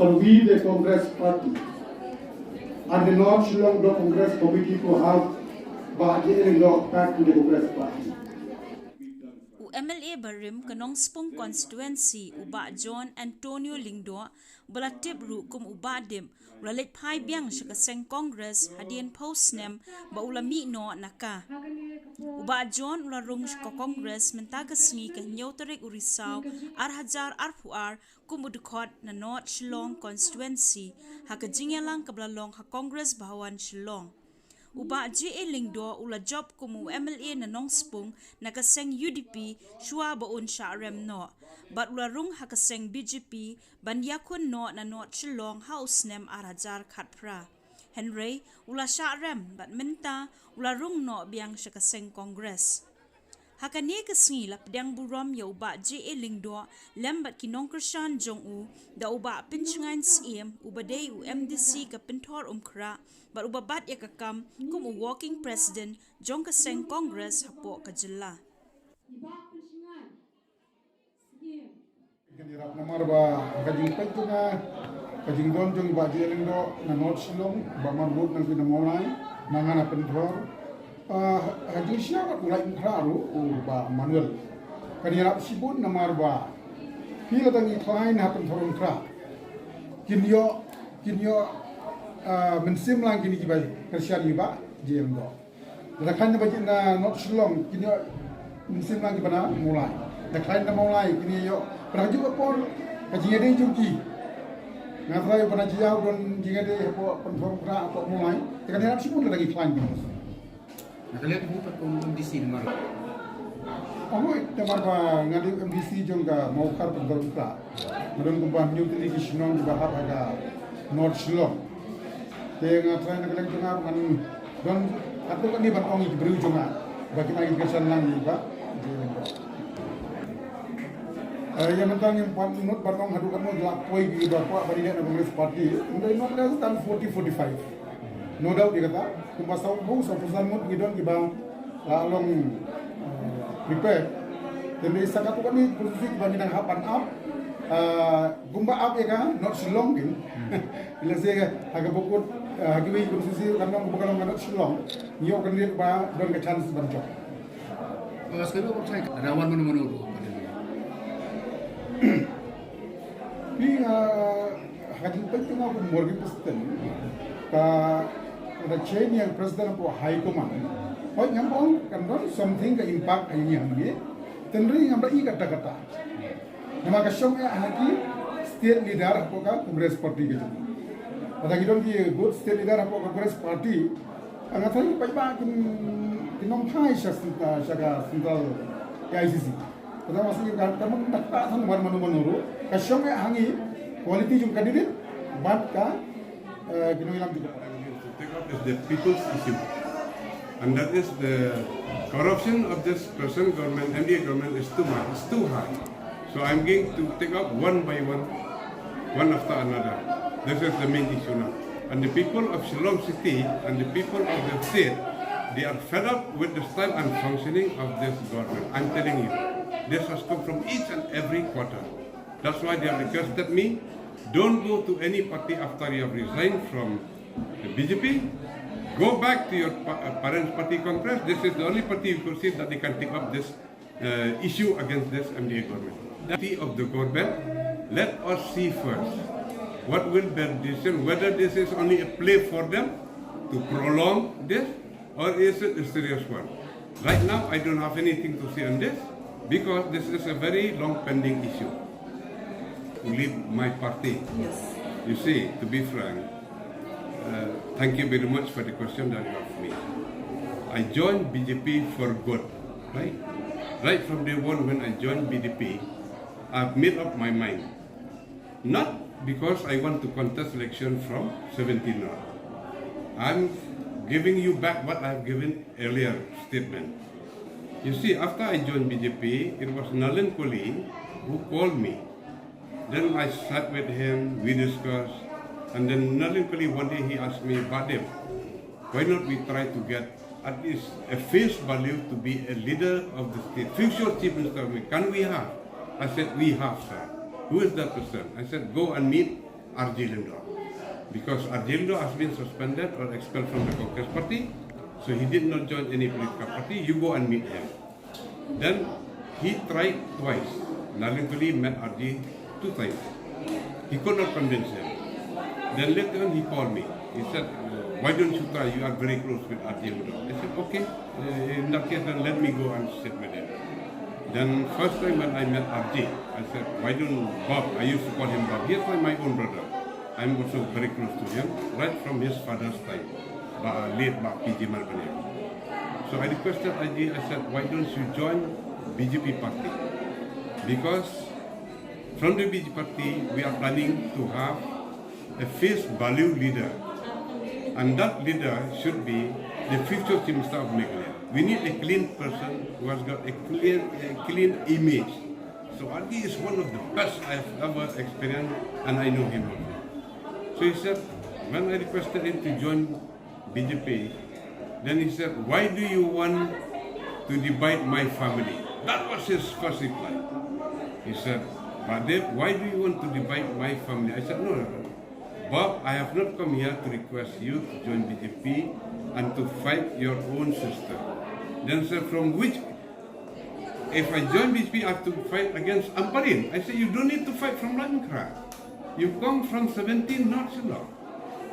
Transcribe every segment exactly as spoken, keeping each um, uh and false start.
We, the Congress Party, and the North Shillong Block Congress Committee, to have Bah J A Lyngdoh back to the Congress Party. U M L A barim ka Nongspung Constituency, u Bah John Antonio Lyngdoh, ba la tip ruh kum u Bah Dip, u la leit phai biang sha ka seng Congress hadien phew snem ba u la mih noh na ka. U Bah John u la rung sha ka Congress mynta ka sngi, ka hynñiew tarik u Risaw ar hajar arphew ar, kum u dkhot na North Shillong Constituency ha ka jingïalang kaba la long ha Congress Bhawan, Shillong. U Bah J A Lyngdoh u la jop kum u M L A na Nongspung na ka seng U D P shuwa ba un shah rem noh, bad u la rung ha ka seng B J P ban ïakhun noh na North Shillong ha u snem ar hajar khatphra. Hynrei u la shah rem bad mynta u la rung noh biang sha ka seng Congress. Ha kane ka sngi la pdiang burom ïa u Bah J A Lyngdoh lem bad ki nongkyrshan jong u, da u Bah Pynshngain Syiem, uba dei u M D C ka Pynthor Umkhrah bad uba bat ïa ka kam kum u Working President jong ka seng Congress hapoh ka jylla. Kan ïarap namar ba ka jingpeit jong nga, ka jingdon jong i Bah J A Lyngdoh na North Shillong, Bah Marbud nangta na Mawlai, na nga na Pynthor. Ah, ha jingshisha bad u Lai Umkhrah ruh, u Bah Manuel. Kan ïarap shibun namar ba phi la dang ïakhlaiñ ha Pynthor Umkhrah. Kin ïoh, kin ïoh, ah, mynsiem lang kine kiba kyrshan ïa i Bah J A Lyngdoh. Da khlaiñ na ba jin na North Shillong, kin ïoh mynsiem lang kiba na Mawlai. Da khlaiñ na Mawlai, kin ïoh. Ba da ka juh ka por, ka jingïadei jong ki. Nga tharai ba na jia u don jingïadei hapoh Pynthor Umkhrah hapoh Mawlai. Te kan ïarap shibun lada ngi khlaiñ ki. Na ka liang ka bynta kum M D C namar. Ahoi, namar ba nga dei M D C jong ka Mawkhar Pynthor Umkhrah. Nga don kumba hynñiew tylli ki shnong kiba hap ha ka North Shillong. Te nga tharai na ka liang jong nga ngan don katto katne ban ong ïa ki briew jong nga ba kin ai kyrshan lang ïa i Bah J A Lyngdoh. Eh, ïa mynta ngim pat nud ban ong haduh katno la poi kiba kwah ban ïaleh na Congress Party. Ym dei, not less than forty, forty-five. No doubt ïa kata. Kumba sawphew, sawphew san ngut ngi don kiba la long, eh, prepared. Te ym dei sa katto katne constituency ba ngi dang hap ban ap. Eh, kumba ap ïa ka North Shillong kin. Let's say ha kaba kut, eh, ha kiwei ki constituency kan long kumba ka long ka North Shillong, ngi ïoh candidate ba don ka chance ban jop. Nga sngewthuh ba tharai ka da wan mano mano ruh. Phi, ah, ha ka jingpeit jong nga kum working president, ka, ka da change ïa u president hapoh High Command. Hooid, ngam ong kan don something ka impact ha ïing ha ngi. Hynrei ngam da i katta katta. Namar ka shong eh ha ki state leader hapoh ka Congress Party ka jong. Lada ki don ki good state leader hapoh ka Congress Party, nga tharai ki paidbah kin, kin ym phai sha, sha ka central A I C C. Kata masi ka, ka mun tak tak san wan mano mano ruh. Ka shong eh ha ngi quality jong candidate bad ka, eh, ki nongïalam jong ka. Take up is the people's issue. And that is the corruption of this present government, M D A government, is too much, it's too high. So I'm going to take up one by one, one after another. This is the main issue now. And the people of Shillong City and the people of the state, they are fed up with the style and functioning of this government. I'm telling you, this has come from each and every quarter. That's why they have requested me, don't go to any party after you have resigned from the B J P. Go back to your pa- uh, parents' party Congress. This is the only party you could see that they can take up this uh, issue against this M D A government. The party of the government, let us see first what will be the decision, whether this is only a play for them to prolong this, or is it a serious one? Right now, I don't have anything to say on this because this is a very long pending issue. To leave my party. Yes. You see, to be frank, uh, thank you very much for the question that you asked me. I joined B J P for good, right? Right from day one when I joined B J P, I've made up my mind. Not because I want to contest election from seventeen on. I'm giving you back what I've given earlier statement. You see, after I joined B J P, it was Nalin Kohli who called me. Then I sat with him, we discussed, and then Nalin Kohli one day he asked me, Bah Dip, why not we try to get at least a face value to be a leader of the state, future chief minister of Meghalaya? Can we have? I said, we have, sir. Who is that person? I said, go and meet R J Lyngdoh. Because R J Lyngdoh has been suspended or expelled from the Congress party, so he did not join any political party. You go and meet him. Then he tried twice. Nalin Puli met R J two times. He could not convince him. Then later on he called me. He said, "Why don't you try? You are very close with R J Lyngdoh." I said, "Okay, uh, in that case then let me go and sit with him." Then first time when I met R J, I said, "Why don't Bob?" I used to call him Bob. He is like my own brother. I'm also very close to him, right from his father's time, Bah, late Bah P J Marbaniang. So I requested R J, I said, "Why don't you join B J P party?" Because from the B J P party, we are planning to have a face value leader. And that leader should be the future Chief Minister of Meghalaya. We need a clean person who has got a clear, a clean image. So R J is one of the best I have ever experienced, and I know him also. So he said, when I requested him to join B J P, then he said, "Why do you want to divide my family?" That was his first reply. He said, "Bah Deb, why do you want to divide my family?" I said, "No, no, no. Bob, I have not come here to request you to join B J P and to fight your own sister." Then said, "From which, if I join B J P, I have to fight against Ampareen?" I said, "You don't need to fight from Laitumkhrah. You come from seventeen North Shillong.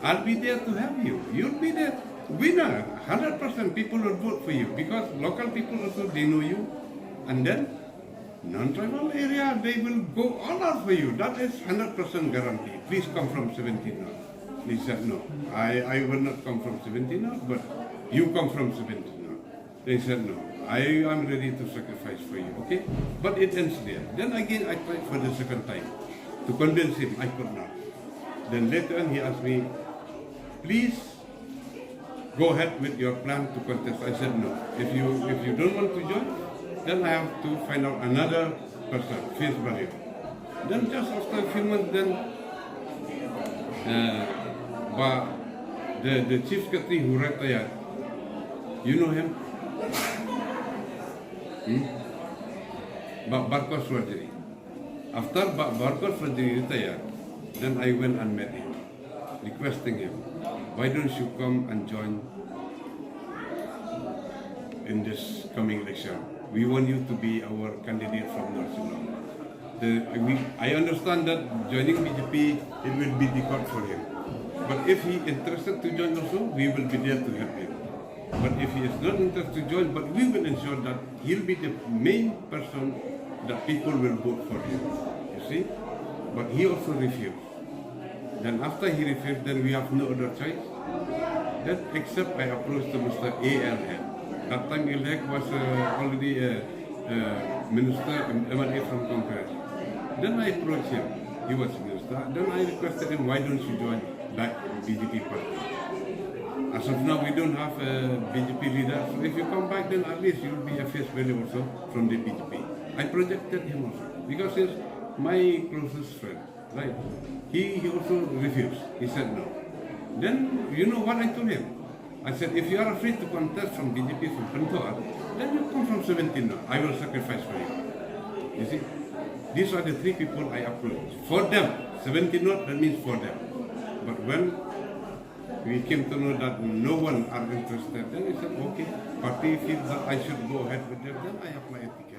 I'll be there to help you. You'll be the winner. Hundred percent people will vote for you because local people also, they know you. And then non-tribal area, they will go all out for you. That is hundred percent guarantee. Please come from seventeen North." He said, "No, I, I will not come from seventeen North, but you come from seventeen North." They said, "No, I am ready to sacrifice for you, okay?" But it ends there. Then again, I tried for the second time to convince him. I could not. Then later on, he asked me, "Please go ahead with your plan to contest." I said, "No. If you, if you don't want to join, then I have to find out another person, face value." Then just after a few months, then, uh, Bah, the, the chief secretary who retired, you know him? Hmm? Bah Barkos Suarjri. After Bah Barkos Suarjri retired, then I went and met him, requesting him, "Why don't you come and join in this coming election? We want you to be our candidate from North Shillong." The, we, I understand that joining B J P, it will be difficult for him. But if he interested to join also, we will be there to help him. But if he is not interested to join, but we will ensure that he'll be the main person that people will vote for him. You see? But he also refused. Then after he refused, then we have no other choice. Then except I approached to Mister A L Hek. That time A L Hek was, uh, already a, a minister, M L A from Congress. Then I approached him. He was a minister. Then I requested him, "Why don't you join back B J P party? As of now, we don't have a B J P leader. So if you come back, then at least you'll be a face value also from the B J P." I projected him also because he's my closest friend. Right. He, he also refused. He said no. Then you know what I told him? I said, "If you are afraid to contest from B J P from Pynthor, then you come from seventeen North. I will sacrifice for you." You see, these are the three people I approached. For them, seventeen North, that means for them. But when we came to know that no one are interested, then we said, "Okay, party feels that I should go ahead with them, then I apply a ticket."